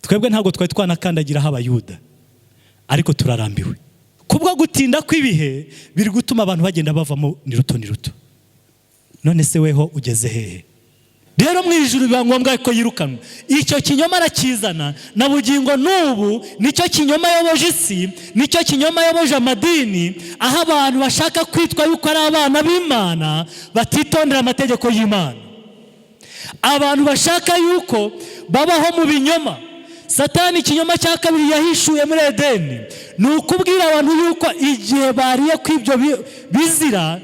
Twebwe ntabwo twari twanakandagiraho Abayuda, ariko turarambiwe. Kubwo gutinda kw'ibihe biri gutuma abantu bagenda bavamo ni ruto ni ruto. None se weho ugeze hehe? Rero mu ijuru biba ngombwa ko yirukanwa. Icyo kinyoma arakizana na bugingo n'ubu. Nicyo kinyoma yoboje isi, nicyo kinyoma yoboje amadini, aho abantu bashaka kwitwa yuko ari abana b'Imana batitondera amategeko y'Imana, abantu bashaka yuko babaho mu binyoma. Satani ikinyoma cya kabiri yahishuye muri Edeni ni ukubwira abantu yuko igihe bariye kw'ibyo bizira,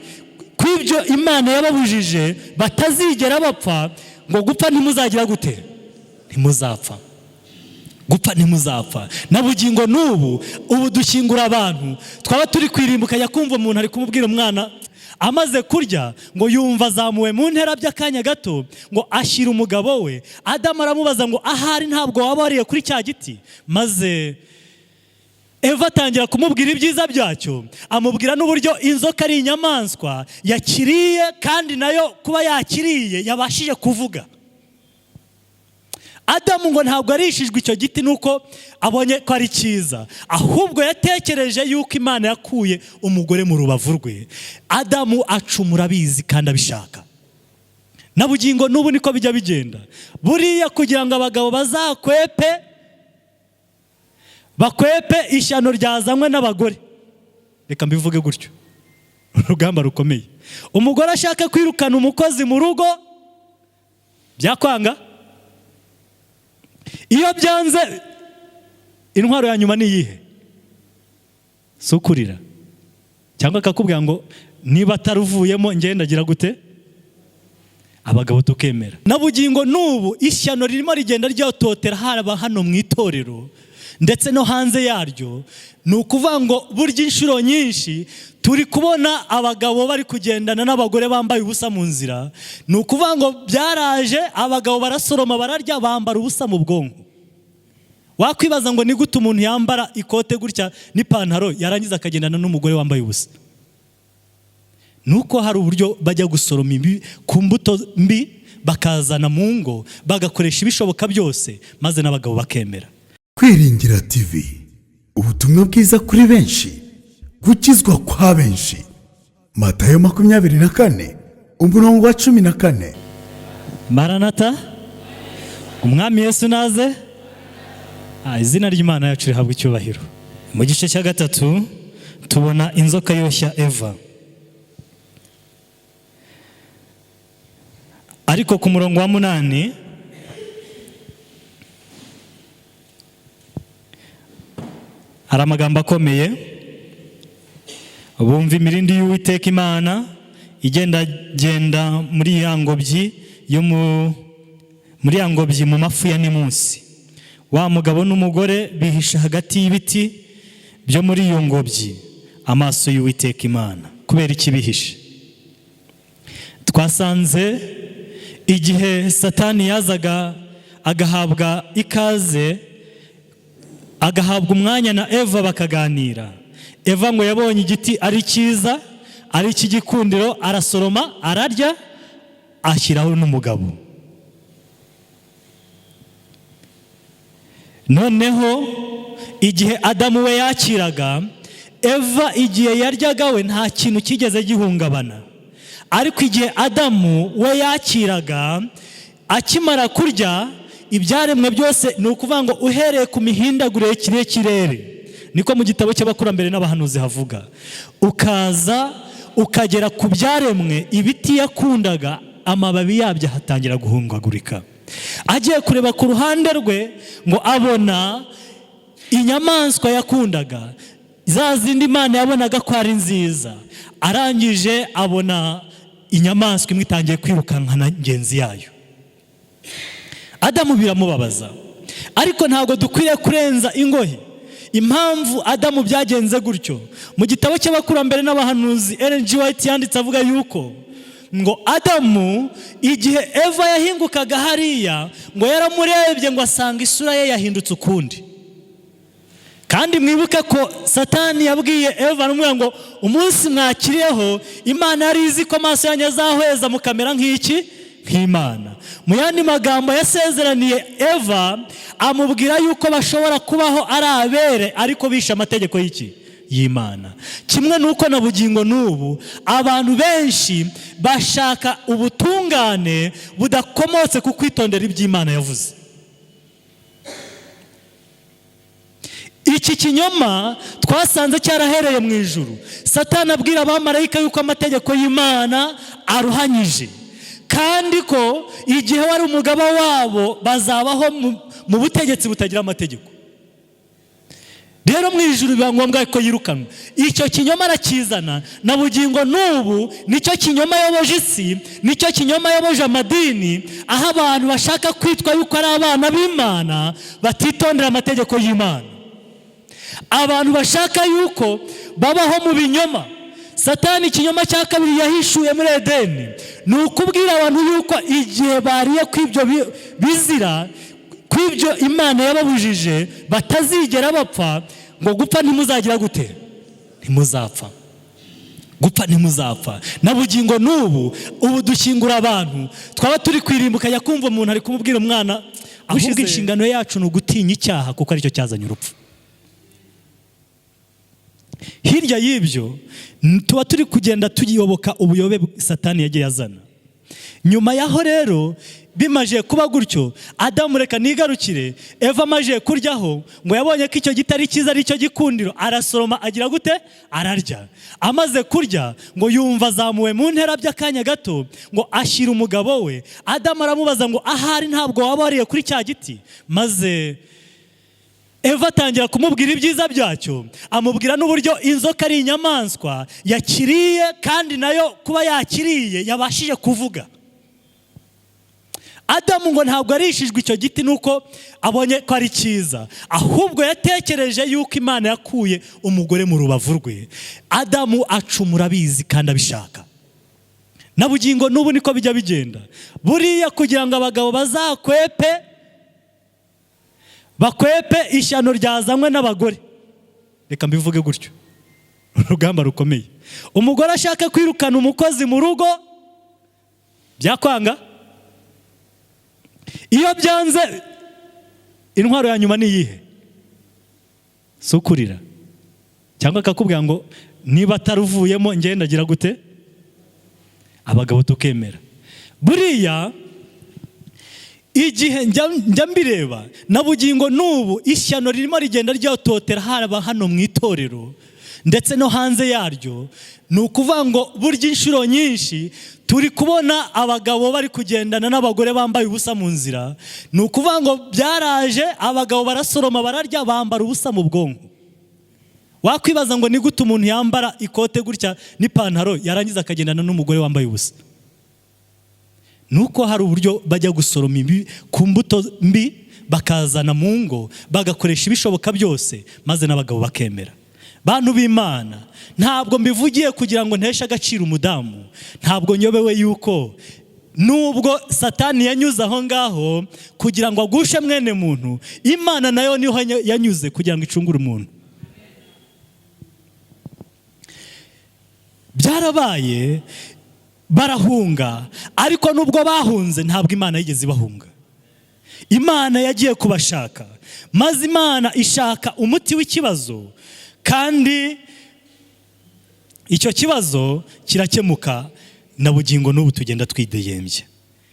kw'ibyo Imana yababujije, batazigera bapfa. Ngo gupfa ntimuzagira gute? Ntimuzapfa. Gupfa ntimuzapfa. Na bugingo n'ubu, ubu dushyingura abantu, twaba turi kwirimbuka, kumva umuntu ari kumubwira umwana amaze kurya ngo yumva azamuwe mu ntera by'akanya gato, ngo ashyira umugabo we Adamu. Aramubaza ngo: "Ahari ntabwo waba wariye kuri cya giti?" Maze Eva atangira kumubwira ibyiza byacyo, amubwira n'uburyo inzoka ari inyamaswa yakiriye, kandi nayo kuba yakiriye yabashije kuvuga. Adamu ngo ntabwo arishijwe icyo giti nuko abonye ko ari cyiza, ahubwo yatekereje yuko Imana yakuye umugore mu rubavu rwe. Adamu acumura abizi kandi abishaka. Na bugingo n'ubu niko bijya bigenda. Buriya kugira ngo abagabo bazakwepe, bakwepe ishyano ryazanywe n'abagore, reka mbivuge gutyo, urugamba rukomeye. Umugore ashaka kwirukana umukozi mu rugo, byakwanga. Iyo byanze, intwaro ya nyuma ni iyihe? Si ukurira, cyangwa akakubwira ngo: "Niba ataruvuyemo ngendagira gute?" Abagabo tukemera. Na bugingo n'ubu ishyano ririmo rigenda ryototera, haba hano mu itorero ndetse no hanze yaryo. Ni ukuvuga ngo burya inshuro nyinshi turi kubona abagabo bari kugendana n'abagore bambaye ubusa mu nzira. Ni ukuvuga ngo byaraje, abagabo barasoroma, bararya, bambara ubusa mu bwonko. Wakwibaza ngo ni gute umuntu yambara ikote gutya n'ipantaro, yarangiza akagendana n'umugore wambaye ubusa? Ni uko hari uburyo bajya gusoroma ibi ku mbuto mbi, bakazana mu ngo, bagakoresha ibishoboka byose, maze n'abagabo bakemera. Kwiringira TV, ubutumwa bwiza kuri benshi, gukizwa kwa benshi. Matayo 24, umurongo wa 14. Maranata, Umwami Yesu naze. Izina ry'Imana yacu rihabwa icyubahiro. Mu gice cya gatatu tubona inzoka yoshya Eva, ariko ku murongo wa 8 hari amagambo akomeye. Bumva imirindi y'Uwiteka Imana igendagenda muri ya ngobyi yo muri ya ngobyi mu mafu ya nimunsi. Wa mugabo n'umugore bihisha hagati y'ibiti byo muri iyo ngobyi amaso y'Uwiteka Imana. Kubera iki bihishe? Twasanze igihe Satani yazaga agahabwa ikaze, agahabwa umwanya na Eva, bakaganira, Eva ngo yabonye igiti ari cyiza, ari icy'igikundiro, arasoroma, ararya, ashyiraho n'umugabo. Noneho igihe Adamu we yakiraga Eva, igihe yaryaga we nta kintu kigeze gihungabana, ariko igihe Adamu we yakiraga, akimara kurya, ibyaremwe byose, ni ukuvuga ngo uhereye ku mihindagurikire y'ikirere, niko mu gitabo cy'Abakurambere n'Abahanuzi havuga, ukaza ukagera ku byaremwe, ibiti yakundaga, amababi yabyo ahatangira guhungagurika. Agiye kureba ku ruhande rwe, ngo abona inyamaswa yakundaga, za zindi Imana yabonaga ko ari nziza. Arangije abona inyamaswa imwe itangiye kwirukankana ngenzi yayo. Adamu biramubabaza, ariko ntabwo dukwiriye kurenza ingohe. Impamvu Adamu byagenze gutyo, mu gitabo cy'Abakurambere n'Abahanuzi, Ellen G. White yanditse avuga yuko ngo Adamu igihe Eva yahingukaga hariya, ngo yaramurebye, ngo asanga isura ye yahindutse ukundi. Kandi mwibuke ko Satani yabwiye Eva, aramubwira ngo: "Umunsi mwakiriyeho, Imana yari izi ko amaso yanyu azahweza mukamera nk'iki." Nk'Imana. Mu yandi magambo, yasezeraniye Eva, amubwira yuko bashobora kubaho ari abere ariko bishe amategeko y'iki? Y'Imana. Kimwe n'uko na bugingo n'ubu abantu benshi bashaka ubutungane budakomotse ku kwitondera iby'Imana yavuze. Iki kinyoma twasanze cyarahereye mu ijuru. Satani abwira abamarayika yuko amategeko y'Imana aruhanyije, kandi ko igihe wari umugaba wabo bazabaho mu butegetsi butagira amategeko. Rero mu ijuru biba ngombwa ko yirukanwa. Icyo kinyoma arakizana, na bugingo n'ubu nicyo kinyoma ayoboje isi, nicyo kinyoma ayoboje amadini, aho abantu bashaka kwitwa yuko ari abana b'Imana batitondera amategeko y'Imana. Abantu bashaka yuko babaho mu binyoma. Satani ikinyoma cya kabiri yahishuye muri Edeni ni ukubwira abantu yuko igihe bariye kw'ibyo bizira, kw'ibyo Imana yababujije, batazigera bapfa. Ngo gupfa ntimuzagira gute? Ntimuzapfa. Gupfa ntimuzapfa. Na bugingo n'ubu, ubu dushyingura abantu, twaba turi kwirimbuka, ukajya kumva umuntu ari kumubwira umwana. Ahubwo inshingano yacu ni ugutinya icyaha, kuko aricyo cyazanye urupfu. Hirya y'ibyo tuba turi kugenda tuyoboka ubuyobe Satani yagiye azana. Nyuma yaho rero bimaze kuba gutyo, Adamu, reka nigarukire, Eva amaze kuryaho, ngo yabonye ko icyo giti ari cyiza, ari cyo gikundiro, arasoroma, agira gute? Ararya. Amaze kurya, ngo yumva azamuwe mu ntera by'akanya gato, ngo ashyira umugabo we Adamu. Aramubaza ngo: "Ahari ntabwo waba wariye kuri cya giti?" Maze Eva atangira kumubwira ibyiza byacyo, amubwira n'uburyo inzoka ari inyamaswa yakiriye, kandi nayo kuba yakiriye yabashije kuvuga. Adamu ngo ntabwo arishijwe icyo giti nuko abonye ko ari cyiza, ahubwo yatekereje yuko Imana yakuye umugore mu rubavu rwe. Adamu acumura abizi kandi abishaka. Na bugingo n'ubu niko bijya bigenda. Buriya kugira ngo abagabo bazakwepe, bakwepe ishyano ryazanywe n'abagore, reka mbivuge gutyo, urugamba rukomeye. Umugore ashaka kwirukana umukozi mu rugo, byakwanga. Iyo byanze, intwaro ya nyuma ni iyihe? Si ukurira, cyangwa akakubwira ngo: "Niba ataruvuyemo ngendagira gute?" Abagabo tukemera. Buriya igihe njya mbireba, na bugingo n'ubu ishyano ririmo rigenda ryototera, haba hano mu itorero ndetse no hanze yaryo. Ni ukuvuga ngo burya inshuro nyinshi turi kubona abagabo bari kugendana n'abagore bambaye ubusa mu nzira. Ni ukuvuga ngo byaraje, abagabo barasoroma, bararya, bambara ubusa mu bwonko. Wakwibaza ngo ni gute umuntu yambara ikote gutya n'ipantaro, yarangiza akagendana n'umugore wambaye ubusa? Nuko hari uburyo bajya gusoroma ibi ku mbuto mbi, bakazana mu ngo, bagakoresha ibishoboka byose, maze n'abagabo bakemera. Bantu b'Imana, ntabwo mbivugiye kugira ngo nteshe agaciro umudamu. Ntabwo nyobewe yuko nubwo Satani yanyuze aho ngaho kugira ngo agushe mwene muntu, Imana nayo niho yanyuze kugira ngo icungure umuntu. Byarabaye, barahunga, ariko nubwo bahunze ntabwo Imana yigeze ibahunga. Imana yagiye kubashaka, maze Imana ishaka umuti w'ikibazo, kandi icyo kibazo kirakemuka. Na bugingo n'ubu tugenda twidegembye.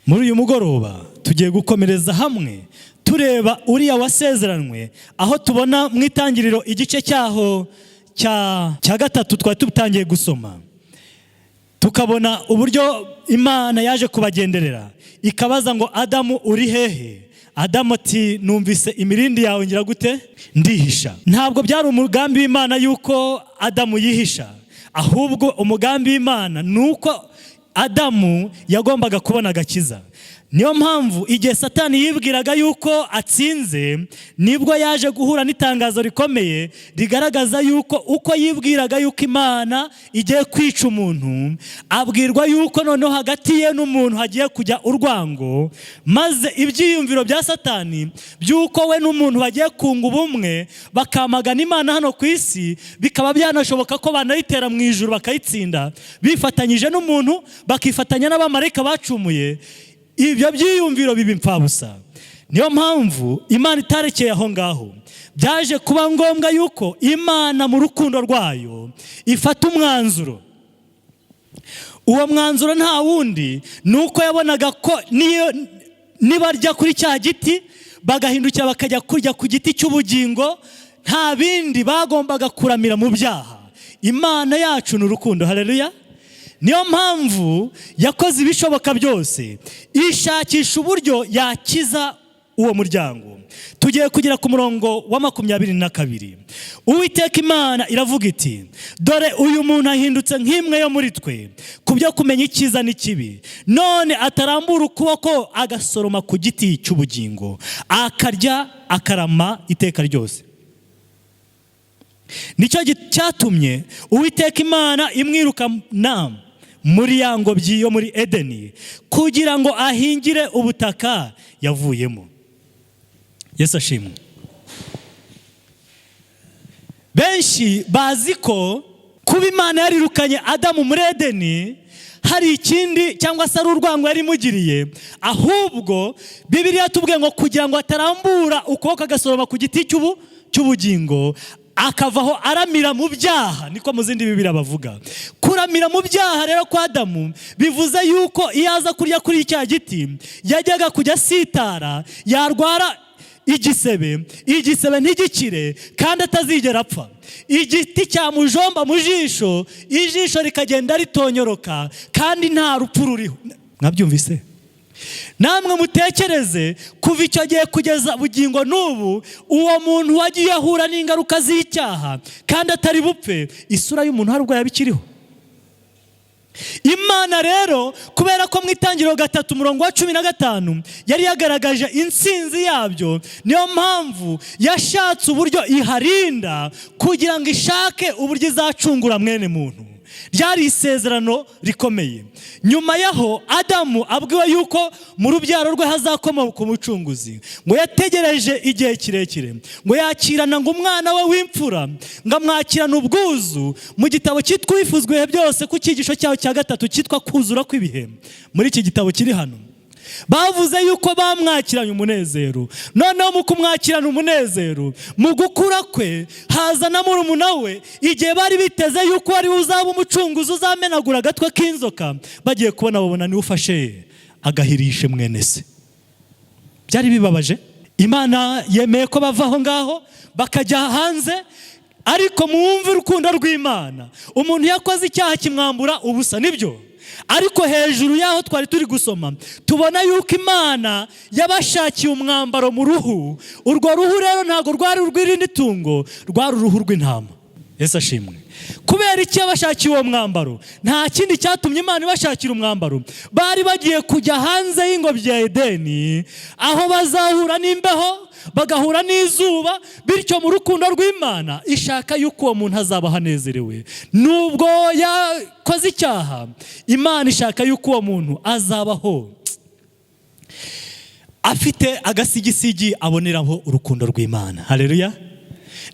Muri uyu mugoroba tugiye gukomereza hamwe tureba uriya wasezeranwe, aho tubona mu Itangiriro igice cyaho cya 3 twari tutangiye gusoma, tukabona uburyo Imana yaje kubagenderera, ikabaza ngo: "Adamu, uri hehe?" Adamu ati: "Numvise imirindi yawe, ngira gute? Ndihisha." Ntabwo byari umugambi w'Imana yuko Adamu yihisha, ahubwo umugambi w'Imana ni uko Adamu yagombaga kubona agakiza. Niyo mpamvu igihe Satani yibwiraga yuko atsinze, nibwo yaje guhura n'itangazo rikomeye rigaragaza yuko uko yibwiraga yuko Imana igiye kwica umuntu, abwirwa yuko noneho hagati ye n'umuntu hagiye kujya urwango. Maze ibyiyumviro bya Satani by'uko we n'umuntu bagiye kunga ubumwe, bakamagana Imana hano ku isi, bikaba byanashoboka ko banayitera mu ijuru bakayitsinda, bifatanyije n'umuntu, bakifatanya n'abamarayika bacumuye. Ibyo byiyumviro biba impfabusa. Niyo mpamvu Imana itarekeye aho ngaho. Byaje kuba ngombwa yuko Imana mu rukundo rwayo ifata umwanzuro. Uwo mwanzuro nta wundi, ni uko yabonaga ko niyo nibarya kuri cya giti, bagahindukira bakajya kurya ku giti cy'ubugingo, nta bindi bagombaga kuramira mu byaha. Imana yacu ni urukundo, haleluya! Niyo mpamvu yakoze ibishoboka byose, ishakisha uburyo yakiza uwo muryango. Tugiye kugera ku murongo wa 22. Uwiteka Imana iravuga iti: "Dore uyu muntu ahindutse nk'imwe yo muri twe ku byo kumenya icyiza n'ikibi. None atarambura ukuboko agasoroma ku giti cy'ubugingo, akarya, akarama iteka ryose." Nicyo cyatumye Uwiteka Imana imwirukana muri ya ngobyi yo muri Edeni, kugira ngo ahingire ubutaka yavuyemo. Yesu ashimwe! Benshi bazi ko kuba Imana yarirukanye Adamu muri Edeni hari ikindi, cyangwa se ari urwango yari imugiriye. Ahubwo Bibiliya tubwiye ngo kugira ngo atarambura ukuboko agasoroma ku giti cy'ubugingo, akavaho aramira mu byaha. Niko mu zindi Bibiliya bavuga. Kuramira mu byaha rero kwa Adamu bivuze yuko iyo aza kurya kuri cya giti, yajyaga kujya asitara, yarwara igisebe, igisebe ntigikire, kandi atazigera apfa. Igiti cyamujomba mu jisho, ijisho rikagenda ritonyoroka, kandi nta rupfu ruriho. Mwabyumvise namwe? Mutekereze, kuva icyo gihe kugeza bugingo n'ubu, uwo muntu wagiye ahura n'ingaruka z'icyaha kandi atari bupfe, isura y'umuntu hari ubwo yaba ikiriho? Imana rero, kubera ko mu Itangiriro 3 umurongo wa 15 yari yagaragaje intsinzi yabyo, niyo mpamvu yashatse uburyo iharinda, kugira ngo ishake uburyo izacungura mwene muntu. Ryari isezerano rikomeye. Nyuma yaho Adamu abwiwe yuko mu rubyaro rwe hazakomoka umucunguzi, ngo yategereje igihe kirekire, ngo yakirana ngo umwana we w'imfura, ngo amwakirane ubwuzu. Mu gitabo cyitwa Uwifuzwa Ibihe Byose, ku cyigisho cyaho cya gatatu cyitwa Kuzura kw'Ibihe, muri iki gitabo kiri hano, bavuze yuko bamwakiranye umunezero. Noneho mu kumwakirana umunezero, mu gukura kwe haza na murumuna we. Igihe bari biteze yuko ari we uzaba umucunguzi uzamenagura agatwe k'inzoka, bagiye kubona babona niwe ufashe agahirishe mwene se. Byari bibabaje. Imana yemeye ko bava aho ngaho bakajya hanze. Ariko mwumve urukundo rw'Imana. Umuntu yakoze icyaha kimwambura ubusa, nibyo, ariko hejuru y'aho twari turi gusoma, tubona yuko Imana yabashakiye umwambaro mu ruhu. Urwo ruhu rero ntabwo rwari urw'irindi tungo, rwari uruhu rw'intama. Yesu ashimwe! Kubera iki yabashakiye uwo mwambaro? Nta kindi cyatumye Imana ibashakira umwambaro. Bari bagiye kujya hanze y'ingobyi ya Edeni, aho bazahura n'imbeho, bagahura n'izuba. Bityo mu rukundo rw'Imana ishaka yuko uwo muntu azabaho anezerewe. Nubwo yakoze icyaha, Imana ishaka yuko uwo muntu azabaho afite agasigisigi aboneraho urukundo rw'Imana. Hareruya!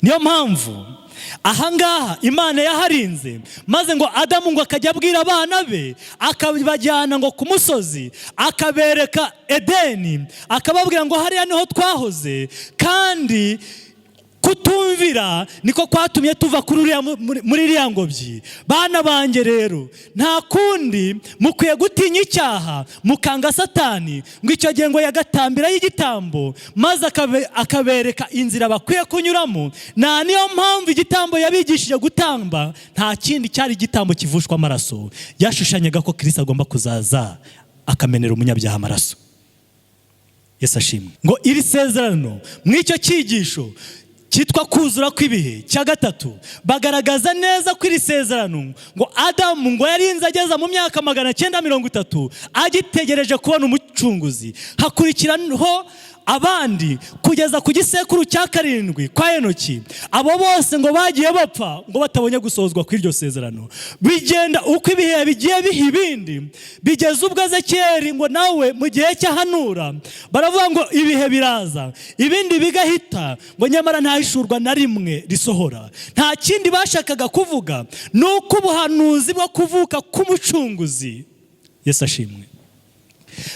Niyo mpamvu ahangaha Imana yaharinze, maze ngo Adamu ngo akajya abwira abana be, akabajyana ngo ku musozi, akabereka Edeni, akababwira ngo hariya niho twahoze, kandi kutumvira niko kwatumye tuva kuri uriya muri iriya ngobyi. Bana banjye rero, nta kundi, mukwiye gutinya icyaha, mukanga Satani. Ngo icyo gihe ngo yagatambirayo igitambo, maze akabereka inzira bakwiye kunyuramo. Nta niyo mpamvu igitambo yabigishije gutamba nta kindi, cyari igitambo kivushwa amaraso. Yashushanyaga ko Kirisito agomba kuzaza akamenera umunyabyaha amaraso. Yesu ashimwe! Ngo iri sezerano, mu icyo cyigisho cyitwa Kuzura kw'Ibihe cya gatatu, bagaragaza neza ko iri sezerano, ngo Adamu ngo yarinze ageza mu myaka 930 agitegereje kubona umucunguzi. Hakurikiraho abandi kugeza ku gisekuru cya karindwi kwa Enoki. Abo bose ngo bagiye bapfa ngo batabonye gusohozwa kw'iryo sezerano. Bigenda uko ibihe bigiye biha ibindi, bigeze ubwo Ezekiyeli ngo nawe mu gihe cy'ahanura, baravuga ngo ibihe biraza ibindi bigahita, ngo nyamara nta hishurwa na rimwe risohora. Nta kindi bashakaga kuvuga, ni uko ubuhanuzi bwo kuvuka k'umucunguzi, Yesu ashimwe.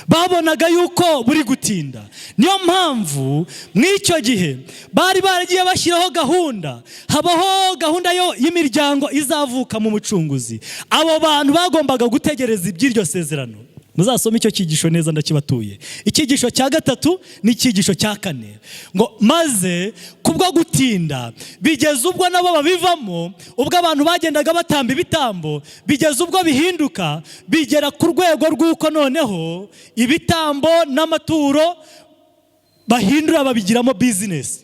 Babonaga yuko buri gutinda. Niyo mpamvu mw'icyo gihe bari baragiye bashyiraho gahunda, habaho gahunda yo y'imiryango izavuka mu Mucunguzi. Abo bantu bagombaga gutegereza iby'iryo sezerano. Muzasome icyo cyigisho neza, ndakibatuye, icyigisho cya gatatu n'icyigisho cya kane. Ngo maze kubwo gutinda bigeze ubwo nabo babivamo, ubwo abantu bagendaga batamba ibitambo, bigeze ubwo bihinduka, bigera ku rwego rw'uko noneho ibitambo n'amaturo bahindura, babigiramo business.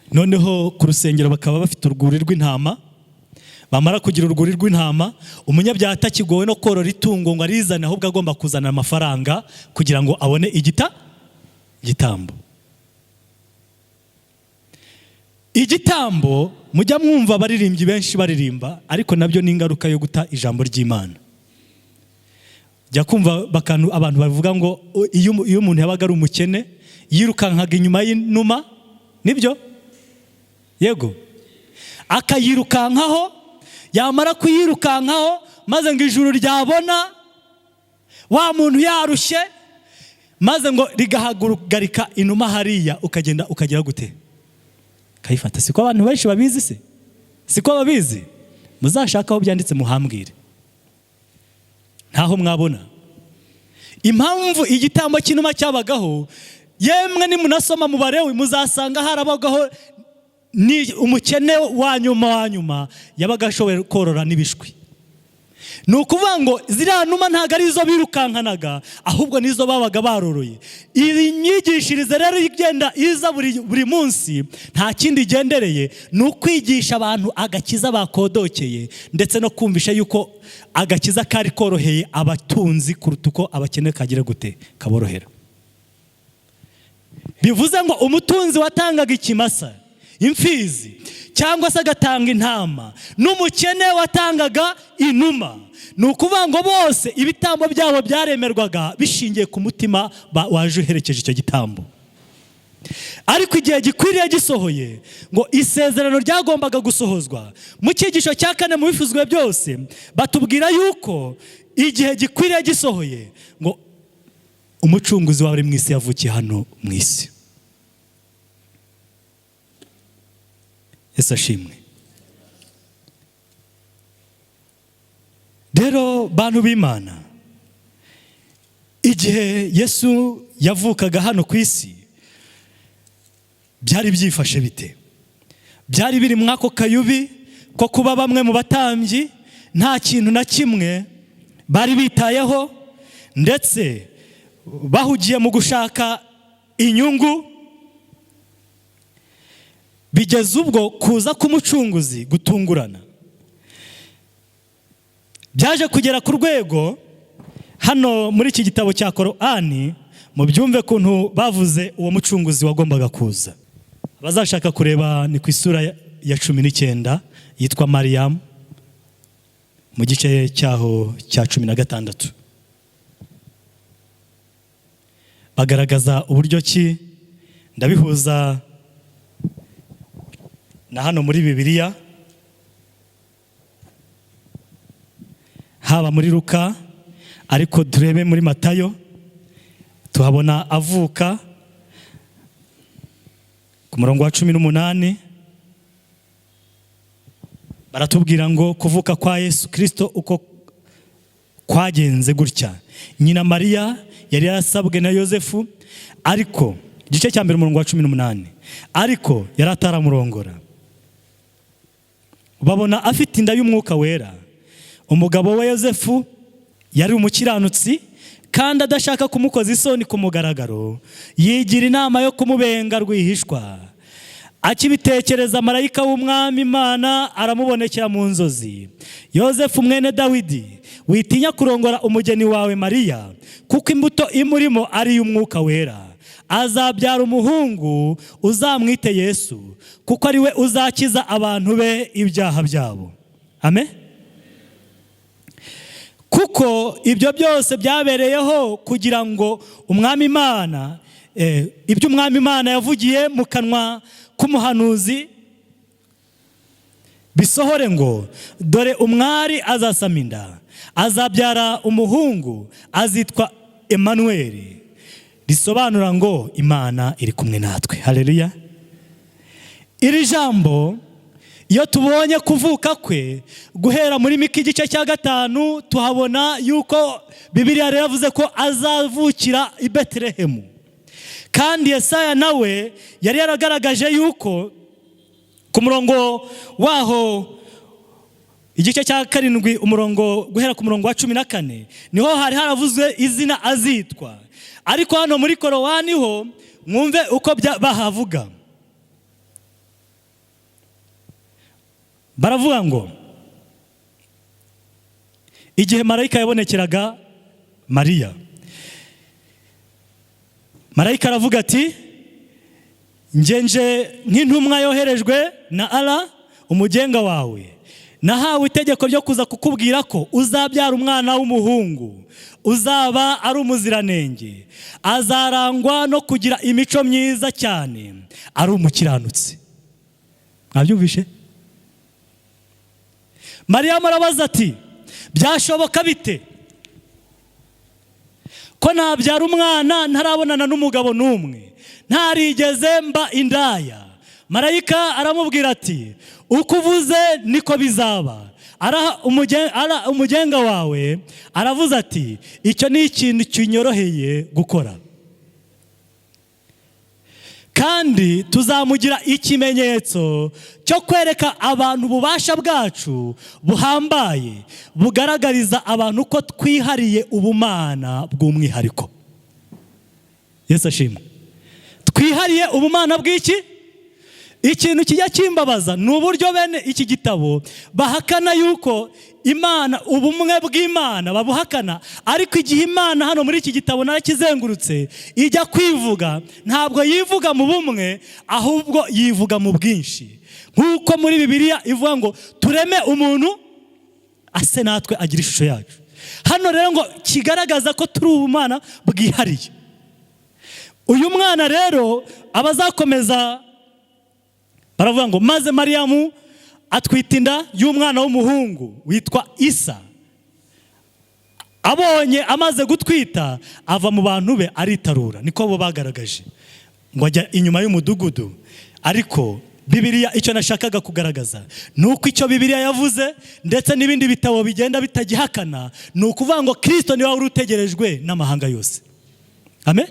Noneho ku rusengero bakaba bafite urwuri rw'intama. Bamara kugira urwuri rw'intama, umunyabyaha atakigowe no korora itungo ngo arizane, ahubwo agomba kuzana amafaranga kugira ngo abone igitambo. Igitambo mujya mwumva abaririmbyi benshi baririmba, ariko nabyo ni ingaruka yo guta ijambo ry'Imana. Jya kumva abantu bavuga ngo iyo umuntu yabaga ari umukene yirukankaga inyuma y'inuma. Nibyo, yego, akayirukankaho, yamara kuyirukankaho, maze ngo ijuru ryabona wa muntu yarushye, maze ngo rigahagarika inuma hariya, ukagenda ukagera gute? Kayifata. Siko abantu benshi babizi se? Siko babizi? Muzashaka aho byanditse muhambwire, ntaho mwabona. Impamvu igitambo cy'inuma cyabagaho, yemwe nimunasoma mu Barewi muzasanga harabagaho ni umukene wa nyuma wa nyuma yabaga ashoboye korora n'ibishwi. Ni ukuvuga ngo ziriya numa ntabwo ari izo birukankanaga, ahubwo nizo babaga baroroye. Iyi myigishirize rero igenda iza buri munsi nta kindi igendereye, ni ukwigisha abantu agakiza bakodokeye, ndetse no kumvisha yuko agakiza kari koroheye abatunzi kuruta uko abakene kagira gute? Kaborohera. Bivuze ngo umutunzi watangaga ikimasa, imfizi, cyangwa se agatanga intama, n'umukene watangaga inuma, ni ukuvuga ngo bose ibitambo byabo byaremerwaga bishingiye ku mutima waje uherekeje icyo gitambo. Ariko igihe gikwiriye gisohoye, ngo isezerano ryagombaga gusohozwa, mu cyigisho cya kane mu bifuzwe byose batubwira yuko igihe gikwiriye gisohoye, ngo Umucunguzi w'abari mu isi yavukiye hano mu isi. Yesu ashimwe. Rero bantu b'Imana, igihe Yesu yavukaga hano ku isi byari byifashe bite? Byari biri muri ako kayubi ko kuba bamwe mu batambyi nta kintu na kimwe bari bitayeho, ndetse bahugiye mu gushaka inyungu, bigeze ubwo kuza k'Umucunguzi gutungurana. Byaje kugera ku rwego, hano muri iki gitabo cya Korani mubyumve kuntu bavuze uwo Mucunguzi wagombaga kuza. Abazashaka kureba ni ku isura ya 19 yitwa Mariyamu, mu gice cyaho cya 16, bagaragaza uburyo ki. Ndabihuza na hano muri Bibiliya, haba muri Luka, ariko turebe muri Matayo, tuhabona avuka ku murongo wa 18. Baratubwira ngo kuvuka kwa Yesu Kirisito uko kwagenze gutya: nyina Mariya yari yarasabwe na Yosefu, ariko igice cya mbere umurongo wa 18, ariko yari ataramurongora, babona afite inda y'Umwuka Wera. Umugabo we Yosefu yari umukiranutsi, kandi adashaka kumukoza isoni ku mugaragaro, yigira inama yo kumubenga rwihishwa. Akibitekereza, marayika w'Umwami Imana aramubonekera mu nzozi: "Yosefu mwene Dawidi, witinya kurongora umugeni wawe Mariya, kuko imbuto imurimo ari iy'Umwuka Wera. Azabyara umuhungu, uzamwite Yesu, kuko ari we uzakiza abantu be ibyaha byabo." Amen. Kuko ibyo byose byabereyeho kugira ngo Umwami Imana, ibyo Umwami Imana yavugiye mu kanwa k'umuhanuzi bisohore, ngo: "Dore umwari azasama inda, Azabyara umuhungu, azitwa Emanuweli, risobanura ngo Imana iri kumwe natwe. Haleluya! Iri jambo, iyo tubonye kuvuka kwe guhera muri Mika igice cya 5, tuhabona yuko Bibiliya rero yavuze ko azavukira i Betelehemu. Kandi Yesaya nawe yari yaragaragaje yuko ku murongo waho, igice cya 7, umurongo guhera ku murongo wa 14, niho hari haravuzwe izina azitwa. Ariko hano muri Korowani ho mwumve uko bahavuga. Baravuga ngo igihe marayika yabonekeraga Mariya, marayika aravuga ati: "Ngenje nk'intumwa yoherejwe na Ara umugenga wawe. Nahawe itegeko ryo kuza kukubwira ko uzabyara umwana w'umuhungu, uzaba ari umuziranenge, azarangwa no kugira imico myiza cyane, ari umukiranutsi." Mwabyumvishe? Mariya arabaza ati: "Byashoboka bite ko nabyara umwana ntarabonana n'umugabo n'umwe, ntarigeze mba indaya?" Marayika aramubwira ati: "Uko uvuze niko bizaba. Umugenga wawe aravuze ati: 'Icyo ni ikintu kinyoroheye gukora.' Kandi tuzamugira ikimenyetso cyo kwereka abantu ububasha bwacu buhambaye, bugaragariza abantu ko twihariye ubumana bw'umwihariko." Yesu ashimwe! Twihariye ubumana bw'iki? Ikintu kijya kimbabaza ni uburyo bene iki gitabo bahakana yuko Imana, ubumwe bw'Imana babuhakana. Ariko igihe Imana hano muri iki gitabo narakizengurutse, ijya kwivuga, ntabwo yivuga mu bumwe, ahubwo yivuga mu bwinshi, nk'uko muri Bibiliya ivuga ngo tureme umuntu ase natwe, agira ishusho yacu. Hano rero ngo kigaragaza ko turi ubumana bwihariye. Uyu mwana rero abazakomeza baravuga ngo maze Mariyamu atwita inda y'umwana w'umuhungu witwa Isa. Abonye amaze gutwita, ava mu bantu be, aritarura. Niko bo bagaragaje, ngo ajya inyuma y'umudugudu. Ariko Bibiliya, icyo nashakaga kugaragaza ni uko icyo Bibiliya yavuze ndetse n'ibindi bitabo bigenda bitagihakana, ni ukuvuga ngo Kirisito niwe wari utegerejwe n'amahanga yose. Amen.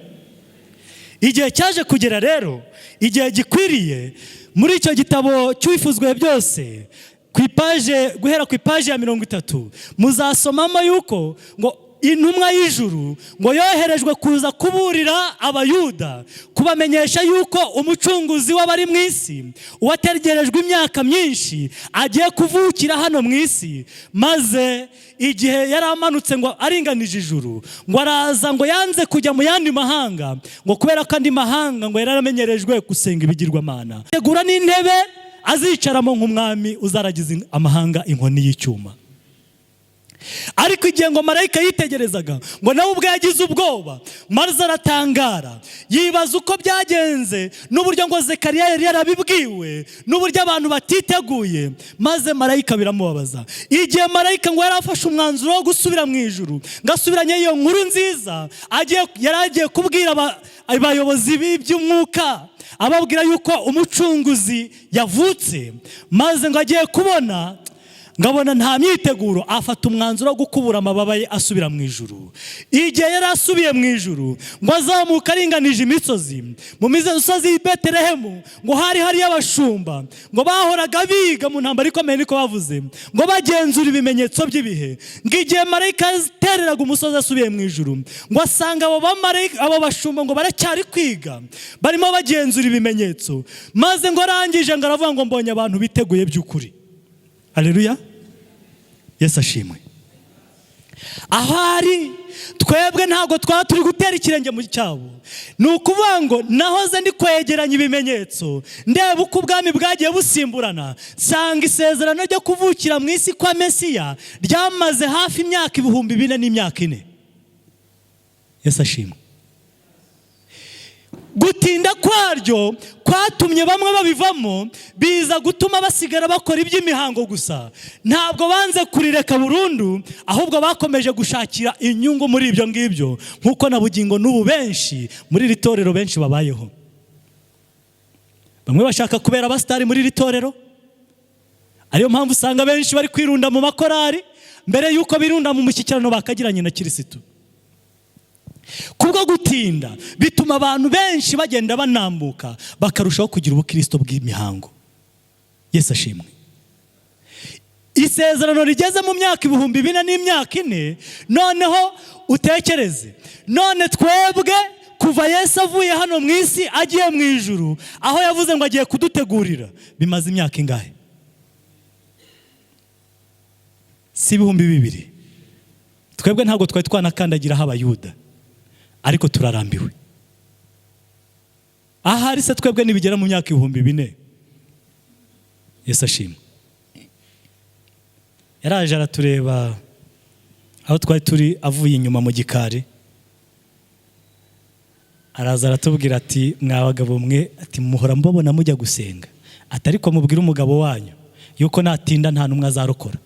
Igihe cyaje kugera rero, igihe gikwiriye, muri icyo gitabo cy'Uwifuzwe byose, ku ipaje, guhera ku ipaje ya 30, muzasomamo yuko ngo intumwa y'ijuru ngo yoherejwe kuza kuburira Abayuda, kubamenyesha yuko umucunguzi w'abari mu isi, uwategerejwe imyaka myinshi, agiye kuvukira hano mu isi. Maze igihe yari amanutse ngo aringanije ijuru, ngo araza, ngo yanze kujya mu yandi mahanga, ngo kubera ko andi mahanga ngo yari yaramenyerejwe gusenga ibigirwamana. Tegura n'intebe azicaramo nk'umwami uzaragiza amahanga inkoni y'icyuma. Ariko igihe ngo marayika yitegerezaga, ngo nawe ubwe yagize ubwoba, maze aratangara, yibaza uko byagenze n'uburyo ngo Zekariya yari yarabibwiwe, n'uburyo abantu batiteguye, maze marayika biramubabaza. Igihe marayika ngo yari afashe umwanzuro wo gusubira mu ijuru, ngo asubiranye iyo nkuru nziza, yari agiye kubwira abayobozi b'iby'umwuka, ababwira yuko umucunguzi yavutse, maze ngo agiye kubona ngabona nta myiteguro, afata umwanzuro wo gukubura amababa ye asubira mu ijuru. Igihe yari asubiye mu ijuru, ngo azamuka aringanije imisozi, mu misozi y'i Betelehemu ngo hari hariyo abashumba, ngo bahoraga biga mu ntambara ikomeye, niko bavuze, ngo bagenzura ibimenyetso by'ibihe. Ngo igihe marayika yatereraga umusozi asubiye mu ijuru, ngo asanga abo bamarayika, abo bashumba ngo baracyari kwiga, barimo bagenzura ibimenyetso. Maze ngo arangije ngo aravuga ngo: "Mbonye abantu biteguye by'ukuri." Haleluya, Yesu ashimwe! Ahari twebwe ntabwo twaba turi gutera ikirenge mu cyabo. Ni ukuvuga ngo nahoze ndi kwegeranya ibimenyetso, ndeba uko ubwami bwagiye busimburana, nsanga isezerano ryo kuvukira mu isi kwa Mesiya ryamaze hafi imyaka 4000 n'imyaka 4. Yesu ashimwe! Gutinda Kwaryo kwatumye bamwe babivamo, biza gutuma basigara bakora iby'imihango gusa. Ntabwo banze kurireka burundu, ahubwo bakomeje gushakira inyungu muri ibyo ngibyo, nk'uko na bugingo n'ubu benshi muri iri torero benshi babayeho. Bamwe bashaka kubera abasitari muri iri torero, ariyo mpamvu usanga benshi bari kwirunda mu makorari mbere y'uko birunda mu mushyikirano bakagiranye na Kirisitu. Kubwo gutinda bituma abantu benshi bagenda banambuka, bakarushaho kugira ubukristo bw'imihango. Yesu ashimwe. Isezerano rigeze mu myaka 4000 n'imyaka 4. Noneho utekereze, none twebwe kuva Yesu avuye hano mu isi agiye mu ijuru, aho yavuze ngo agiye kudutegurira, bimaze imyaka ingahe? Si 2000? Twebwe ntabwo twari twanakandagiraho Abayuda, ariko turarambiwe. Ahari se twebwe nibigera mu myaka 4000? Yesu ashimwe. Yaraje aratureba aho twari turi, avuye inyuma mu gikari, araza aratubwira ati: "Mwa bagabo mwe," ati, "muhora mbabona mujya gusenga," ati, "ariko mubwire umugabo wanyu yuko natinda nta n'umwe azarokora."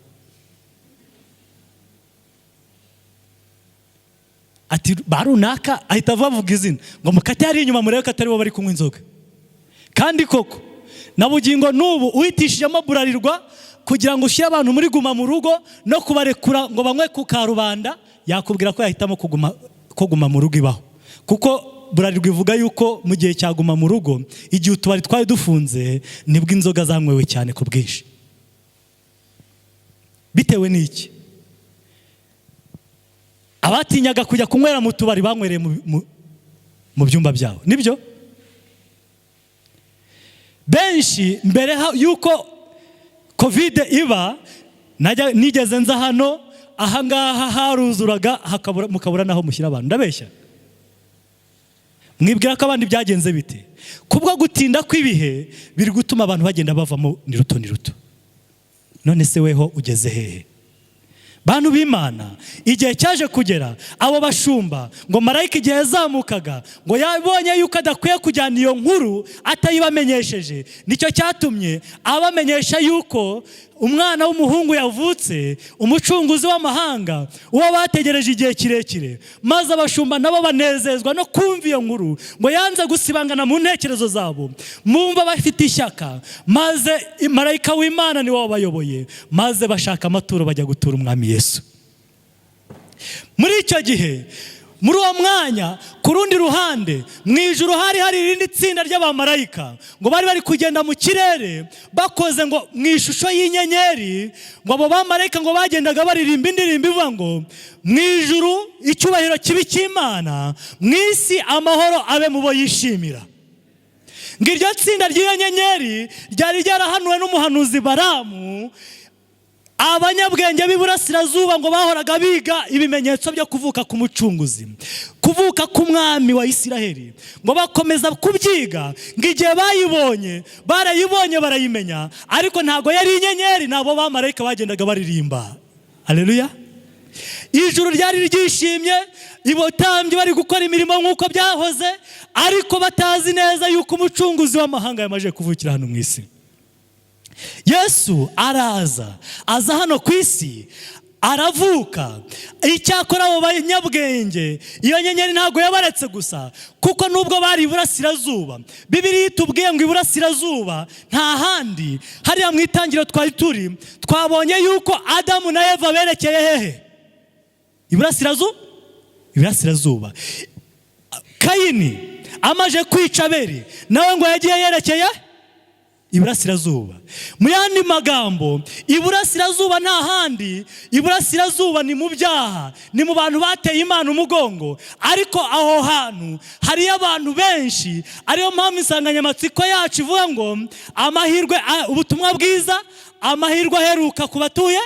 Ati: "Ba runaka," ahita bavuga izina, ngo mukate hari inyuma murebe ko atari bo bari kunywa inzoga. Kandi koko na bugingo n'ubu uhitishijemo Burarirwa kugira ngo ushyire abantu muri guma mu rugo no kubarekura ngo banywe ku karubanda, yakubwira ko yahitamo kuguma, ko guma mu rugo ibaho, kuko Burarirwa ivuga yuko mu gihe cya guma mu rugo, igihe utubari twari dufunze, nibwo inzoga zanywewe cyane ku bwinshi. Bitewe n'iki? Abatinyaga kujya kunywera mu tubari banywereye mu byumba byabo. Nibyo benshi mbere yuko COVID iba, nigeze nza hano, ahangaha haruzuraga mukabura naho mushyira abantu. Ndabeshya? Mwibwira ko abandi byagenze bite? Kubwo gutinda kw'ibihe biri gutuma abantu bagenda bavamo ni ruto ni ruto. None se weho ugeze hehe? Bantu b'Imana, igihe cyaje kugera, abo bashumba ngo marayika igihe yazamukaga ngo yabonye yuko adakwiye kujyana iyo nkuru atayibamenyesheje. Nicyo cyatumye abamenyesha yuko umwana w'umuhungu yavutse, umucunguzi w'amahanga, uwo bategereje igihe kirekire. Maze abashumba nabo banezezwa no kumva iyo nkuru, ngo yanze gusibangana mu ntekerezo zabo, mumva bafite ishyaka. Maze marayika w'Imana niwe wabayoboye, maze bashaka amaturo bajya gutura umwami Yesu. Muri icyo gihe, muri uwo mwanya, ku rundi ruhande mu ijuru hari irindi tsinda ry'abamarayika, ngo bari bari kugenda mu kirere bakoze ngo mu ishusho y'inyenyeri. Ngo abo bamarayika ngo bagendaga baririmba indirimbo ivuga ngo: "Mu ijuru icyubahiro kibe icy'Imana, mu isi amahoro abe mu bo yishimira." Ngo iryo tsinda ry'iyo nyenyeri ryari ryarahanuwe n'umuhanuzi Baramu. Abanyabwenge b'iburasirazuba ngo bahoraga biga ibimenyetso byo kuvuka k'umucunguzi, kuvuka k'umwami wa Isiraheli, ngo bakomeza kubyiga. Ngo igihe bayibonye, barayibonye barayimenya, ariko ntabwo yari inyenyeri, nabo bamarayika bagendaga baririmba. Aleluya! Ijuru ryari ryishimye, ibotambyi bari gukora imirimo nk'uko byahoze, ariko batazi neza yuko umucunguzi w'amahanga yamaze kuvukira hano mu isi. Yesu araza, aza hano ku isi, aravuka. Icyakora abo banyabwenge, iyo nyenyeri ntabwo yabaretse gusa, kuko nubwo bari iburasirazuba, Bibiliya itubwiye ngo iburasirazuba nta handi, hariya mu itangiriro twari turi, twabonye yuko Adamu na Eva berekeye hehe? Iburasirazuba, iburasirazuba. Kayini amaze kwica Abeli, nawe ngo yagiye yerekeye iburasirazuba. Mu yandi magambo, iburasirazuba nta handi, iburasirazuba ni mu byaha, ni mu bantu bateye Imana umugongo. Ariko aho hantu hariyo abantu benshi, ariyo mpamvu insanganyamatsiko yacu ivuga ngo amahirwe, ubutumwa bwiza, amahirwe aheruka ku batuye.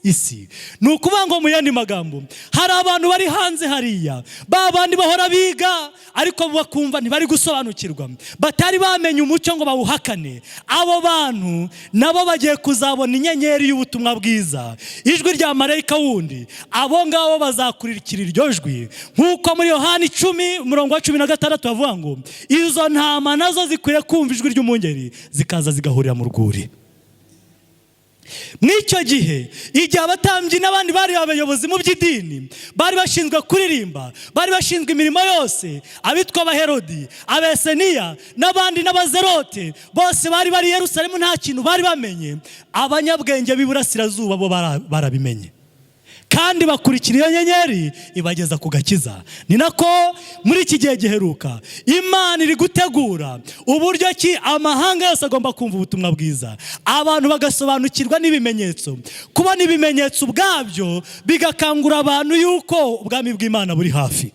Isi. Ni ukuvuga ngo, mu yandi magambo, hari abantu bari hanze hariya, ba bandi bahora biga ariko bakumva ntibari gusobanukirwa, batari bamenya umucyo ngo bawuhakane. Abo bantu nabo bagiye kuzabona inyenyeri y'ubutumwa bwiza, ijwi rya marayika wundi. Abo ngabo bazakurikira iryo jwi, nk'uko muri Yohani 10 umurongo wa 16 bavuga ngo izo ntama nazo zikwiriye kumva ijwi ry'umwungeri, zikaza zigahurira mu rwuri. Mw'icyo gihe, igihe abatambyi n'abandi bari abayobozi mu by'idini, bari bashinzwe kuririmba, bari bashinzwe imirimo yose, abitwa Abaherodi, Abeseniya n'abandi n'Abazerote, bose bari bari i Yerusalemu, nta kintu bari bamenye. Abanyabwenge b'iburasirazuba bo barabimenye kandi bakurikira iyo nyenyeri ibageza ku gakiza. Ni nako muri iki gihe giheruka Imana iri gutegura uburyo ki amahanga yose agomba kumva ubutumwa bwiza, abantu bagasobanukirwa n'ibimenyetso. Kubona ibimenyetso ubwabyo bigakangura abantu yuko ubwami bw'Imana buri hafi.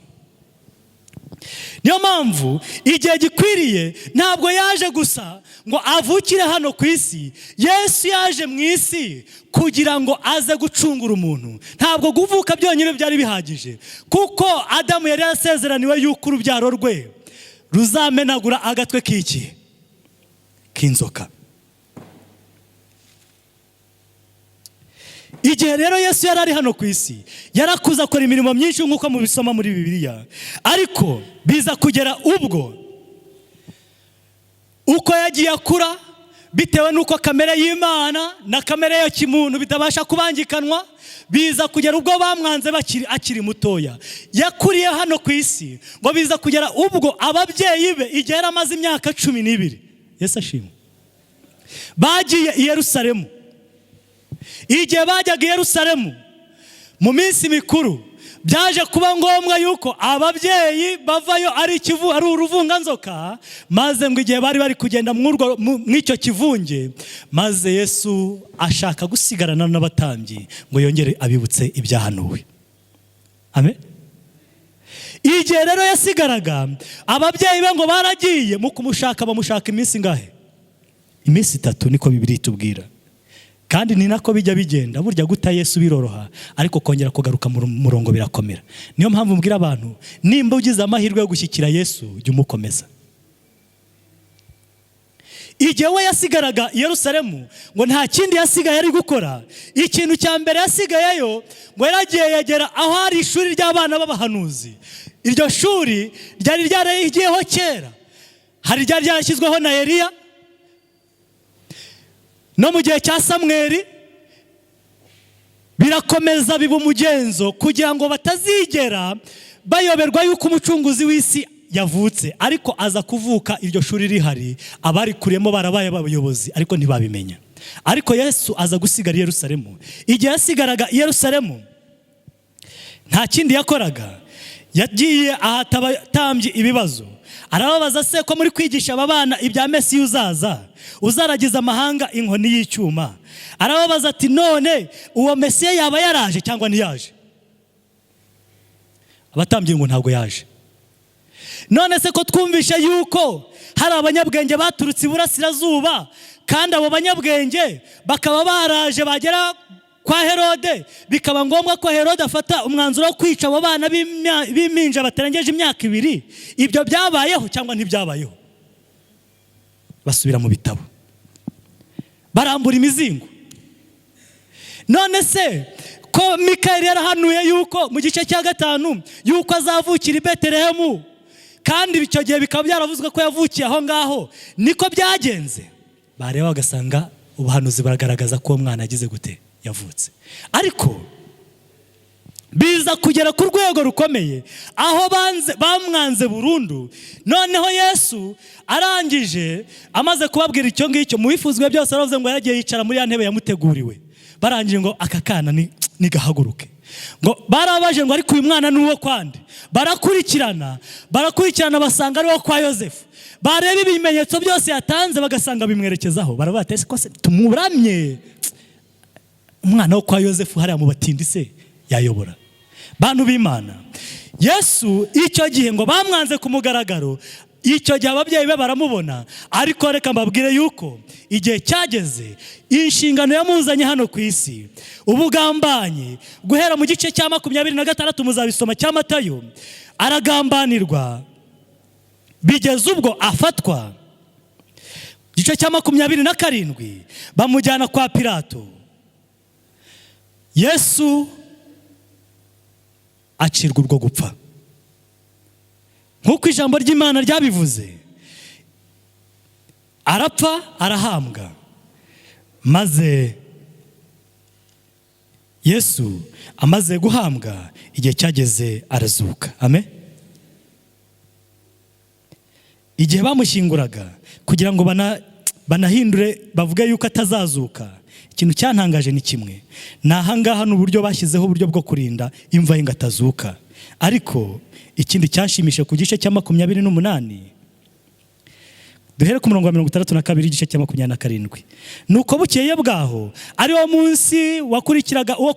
Niyo mpamvu igihe gikwiriye, ntabwo yaje gusa ngo avukire hano ku isi. Yesu yaje mu isi kugira ngo aze gucungura umuntu. Ntabwo kuvuka byonyine byari bihagije, kuko Adamu yari yarasezeraniwe yuko urubyaro rwe ruzamenagura agatwe k'iki? K'inzoka. Igihe rero Yesu yari ari hano ku isi, yarakuze, akora imirimo myinshi nk'uko mubisoma muri Bibiliya. Ariko biza kugera ubwo, uko yagiye akura, bitewe n'uko kamere y'Imana na kamere ya kimuntu bitabasha kubangikanwa, biza kugera ubwo bamwanze bakiri akiri mutoya. Yakuriye hano ku isi, ngo biza kugera ubwo ababyeyi be, igihe yari amaze imyaka 12, Yesu ashimwe, bagiye i Yerusalemu. Igihe bajyaga i Yerusalemu mu minsi mikuru, byaje kuba ngombwa yuko ababyeyi bavayo ari ikivu, ari uruvunganzoka. Maze ngo igihe bari bari kugenda mw'icyo kivunge, maze Yesu ashaka gusigarana n'abatambyi ngo yongere abibutse ibyahanuwe. Amen. Igihe rero yasigaraga, ababyeyi be ngo baragiye mu kumushaka, bamushaka iminsi ingahe? Iminsi 3, niko Bibiliya itubwira. Kandi ni nako bijya bigenda. Burya guta Yesu biroroha, ariko kongera kugaruka mu murongo birakomera. Niyo mpamvu mbwira abantu, nimba ugize amahirwe yo gushyikira Yesu, jya umukomeza. Igihe we yasigaraga i Yerusalemu, ngo nta kindi yasigaye ari gukora. Ikintu cya mbere yasigayeyo, ngo yaragiye yegera aho hari ishuri ry'abana b'abahanuzi. Iryo shuri ryari ryaragiyeho kera, hari ryari ryarashyizweho na Eliya no mu gihe cya Samweri, birakomeza biba umugenzo kugira ngo batazigera bayoberwa yuko umucunguzi w'isi yavutse. Ariko aza kuvuka iryo shuri rihari, abarikuriyemo barabaye abayobozi, ariko ntibabimenya. Ariko Yesu aza gusigara i Yerusalemu. Igihe yasigaraga i Yerusalemu, nta kindi yakoraga, yagiye ahata abatambyi ibibazo. Arababaza: "Se ko muri kwigisha aba bana ibya Mesiya uzaza, uzaragiza amahanga inkoni y'icyuma?" Arababaza ati: "None uwo Mesiya yaba yaraje cyangwa ntiyaje?" Abatambyi ngo ntabwo yaje. "None se ko twumvishe yuko hari abanyabwenge baturutse iburasirazuba, kandi abo banyabwenge bakaba baraje bagera kwa Herode, bikaba ngombwa ko Herode afata umwanzuro wo kwica abo bana b'impinja batarengeje imyaka 2, ibyo byabayeho cyangwa ntibyabayeho?" Basubira mu bitabo, barambura imizingo. "None se ko Mikayeli yarahanuye yuko mu gice cya 5 yuko azavukira i Betelehemu, kandi icyo gihe bikaba byaravuzwe ko yavukiye aho ngaho, niko byagenze?" Bareba bagasanga ubuhanuzi buragaragaza ko uwo mwana yagize gute? Yavutse. Ariko biza kugera ku rwego rukomeye aho banze, bamwanze burundu. Noneho Yesu arangije, amaze kubabwira icyo ngicyo, mu bifuzwe byose, aravuze ngo yaragiye yicara muri ya ntebe yamuteguriwe. Barangije ngo aka kana nigahaguruke. Ngo barabaje ngo: "Ariko uyu mwana ni uwo kwande?" Barakurikirana, barakurikirana, basanga ari uwo kwa Yosefu. Bareba ibimenyetso byose yatanze, bagasanga bimwerekezaho. Baravuga ati: "Ese ko se tumuramye, umwana wo kwa Yosefu hariya mu batindi se yayobora?" Bantu b'Imana, Yesu icyo gihe ngo bamwanze ku mugaragaro. Icyo gihe ababyeyi be baramubona. Ariko reka mbabwire yuko igihe cyageze, inshingano yamuzanye hano ku isi, ubugambanyi, guhera mu gice cya 26, muzabisoma, cya Matayo, aragambanirwa bigeze ubwo afatwa. Igice cya 27, bamujyana kwa Pilato. Yesu acirwa urwo gupfa nk'uko ijambo ry'Imana ryabivuze. Arapfa, arahambwa. Maze Yesu amaze guhambwa, igihe cyageze arazuka. Amen. Igihe bamushyinguraga kugira ngo banahindure bavuge yuko atazazuka, ikintu cyantangaje ni kimwe, ni ahangaha, ni uburyo bashyizeho uburyo bwo kurinda imva ye ngo atazuka. Ariko ikindi cyanshimishije, ku gice cya 28, duhere ku murongo wa 62, igice cya 27. Nuko bukeye bwaho, ari wo munsi wakurikiraga uwo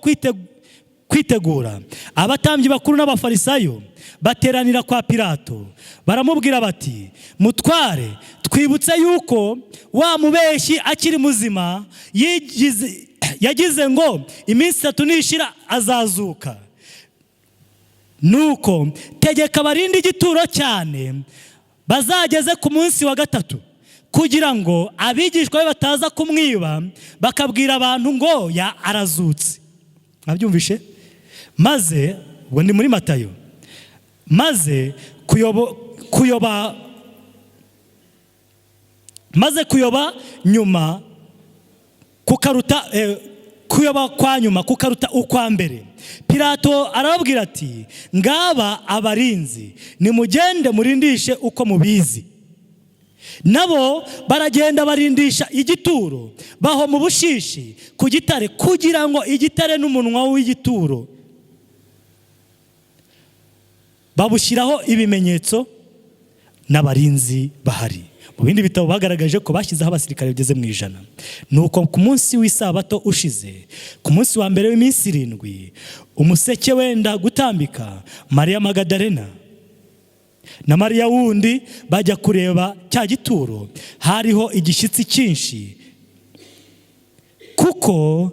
kwitegura, abatambyi bakuru n'Abafarisayo bateranira kwa Pilato, baramubwira bati: "Mutware, twibutse yuko wa mubeshyi akiri muzima yagize ngo iminsi 3 nishira azazuka. Nuko tegeka abarinde igituro cyane, bazageze ku munsi wa gatatu, kugira ngo abigishwa be bataza kumwiba bakabwira abantu ngo ya arazutse." Mwabyumvishe? Maze ubwo ni muri Matayo. Maze kuyoba nyuma kukaruta kuyoba kwa nyuma kukaruta ukwa mbere. Pilato arababwira ati: "Ngaba abarinzi, nimugende murindishe uko mubizi." Nabo baragenda, barindisha igituro, bahoma ubushishi ku gitare kugira ngo igitare n'umunwa w'igituro babushyiraho ibimenyetso, n'abarinzi bahari. Mu bindi bitabo bagaragaje ko bashyizeho abasirikare bageze mu 100. Nuko ku munsi w'isabato ushize, ku munsi wa mbere w'iminsi 7, umuseke wenda gutambika, Mariya Magadarena na Mariya wundi bajya kureba cya gituro. Hariho igishyitsi cyinshi, kuko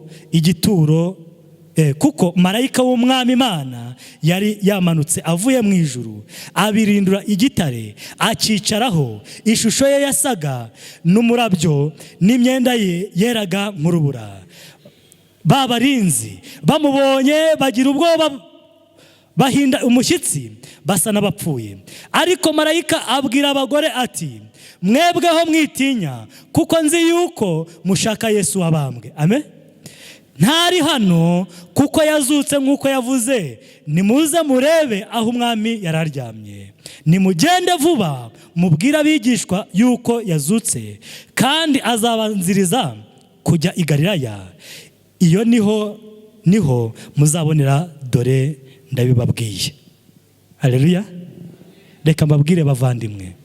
marayika w'Umwami Imana yari yamanutse avuye mu ijuru, abirindura igitare, akicaraho. Ishusho ye yasaga n'umurabyo, n'imyenda ye yeraga nk'urubura. Ba barinzi bamubonye bagira ubwoba, bahinda umushyitsi, basa n'abapfuye. Ariko marayika abwira abagore ati: "Mwebweho mwitinya, kuko nzi yuko mushaka Yesu wabambwe. Amen. Ntari hano, kuko yazutse nk'uko yavuze. Nimuze murebe aho Umwami yari aryamye. Nimugende vuba mubwire abigishwa yuko yazutse, kandi azabanziriza kujya i Galilaya. Iyo niho muzabonera. Dore ndabibabwiye." Haleluya! Reka mbabwire bavandimwe,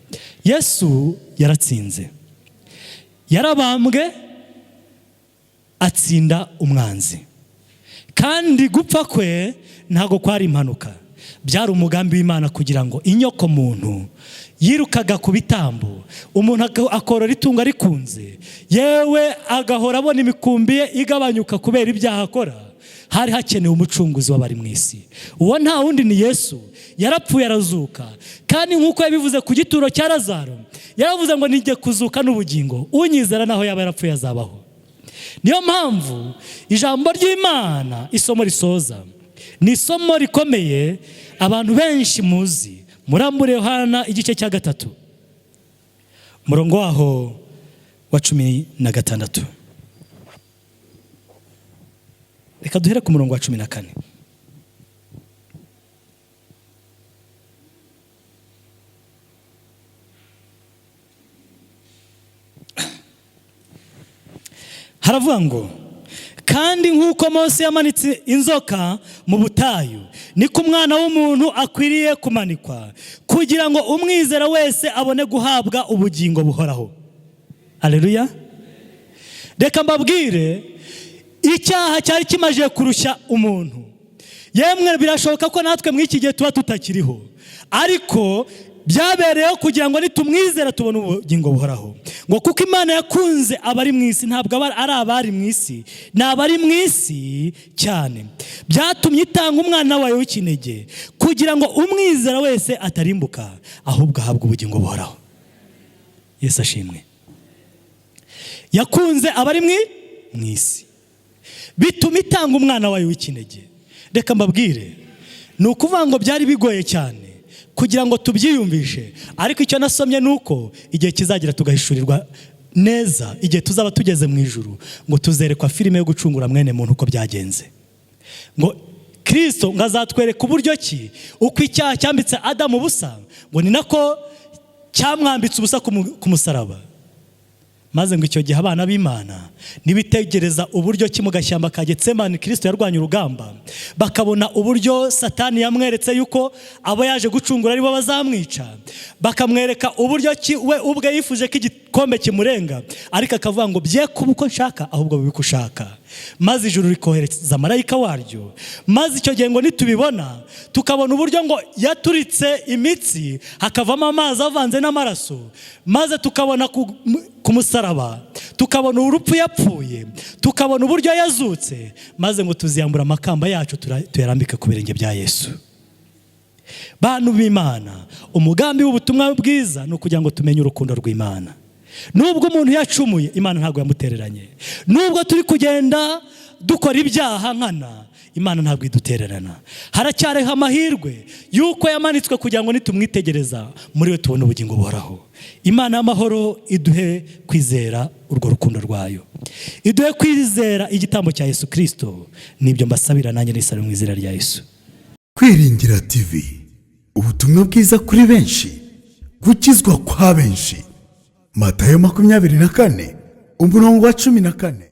Yesu yaratsinze, yarabambwe, atsinda umwanzi. Kandi gupfa kwe ntabwo kwari impanuka, byari umugambi w'Imana kugira ngo inyoko muntu yirukaga ku bitambo, umuntu akorora itungo arikunze, yewe agahora abona imikumbi ye igabanyuka kubera ibyaha akora. Hari hakenewe umucunguzi w'abari mu isi. Uwo nta wundi ni Yesu. Yarapfuye, arazuka. Kandi nk'uko yabivuze ku gituro cya Lazaro, yaravuze ngo: "Nijye kuzuka n'ubugingo, unyizera naho yaba yarapfuye azabaho." Niyo mpamvu ijambo ry'Imana, isomo risoza, ni isomo rikomeye abantu benshi muzi. Murambure Yohana igice cya 3, umurongo waho wa 16. Reka duhere ku murongo wa 14. Haravuga ngo: "Kandi nk'uko Mose yamanitse inzoka mu butayu, niko Umwana w'umuntu akwiriye kumanikwa, kugira ngo umwizera wese abone guhabwa ubugingo buhoraho." Aleluya! Reka mbabwire, icyaha cyari kimaze kurushya umuntu. Yemwe, birashoboka ko natwe muri iki gihe tuba tutakiriho, ariko Byabereyeho kugira ngo nitumwizera tubone ubugingo buhoraho. Ngo kuko Imana yakunze abari mu isi, ntabwo aba ari abari mu isi, ni abari mu isi cyane. Byatumye itanga umwana wayo w'ikinege kugira ngo umwizera wese atarimbuka, ahubwo ahabwe ubugingo buhoraho. Yesu ashimwe. Yakunze abari mu isi, bituma itanga umwana wayo w'ikinege. Reka mbabwire, ni ukuvuga ngo byari bigoye cyane kugira ngo tubyiyumvishe, ariko icyo nasomye ni uko igihe kizagira tugahishurirwa neza, igihe tuzaba tugeze mu ijuru, ngo tuzerekwa filime yo gucungura mwene muntu uko byagenze. Ngo Kirisito ngo azatwereka uburyo ki uko icyaha cyambitse Adamu ubusa, ngo ni nako cyamwambitse ubusa ku musaraba. Maze ngo icyo gihe abana b'Imana nibitegereza uburyo ki mu gashyamba ka Getsemani Kirisito yarwanya urugamba, bakabona uburyo Satani yamweretse yuko abo yaje gucungura aribo bazamwica, bakamwereka uburyo ki we ubwe yifuje ko igikombe kimurenga, ariko akavuga ngo bye kuba uko nshaka, ahubwo bibe uko ushaka, maze ijuru rikohereza marayika waryo. Maze icyo gihe ngo nitubibona, tukabona uburyo ngo yaturitse imitsi hakavamo amazi avanze n'amaraso, maze tukabona ku musaraba, tukabona urupfu yapfuye, tukabona uburyo yazutse, maze ngo tuziyambura amakamba yacu tuyarambike ku birenge bya Yesu. Bantu b'Imana, umugambi w'ubutumwa bwiza ni ukugira ngo tumenye urukundo rw'Imana. Nubwo umuntu yacumuye, Imana ntabwo yamutereranye. Nubwo turi kugenda dukora ibyaha nkana, Imana ntabwo idutererana. Haracyariho amahirwe y'uko yamanitswe kugira ngo nitumwitegereza muri we tubone ubugingo buhoraho. Imana y'amahoro iduhe kwizera urwo rukundo rwayo, iduhe kwizera igitambo cya Yesu Kirisito. Nibyo mbasabira nanjye nisabira mu izina rya Yesu. Kwiringira TV, ubutumwa bwiza kuri benshi, gukizwa kwa benshi. Matayo 24 umurongo wa 14.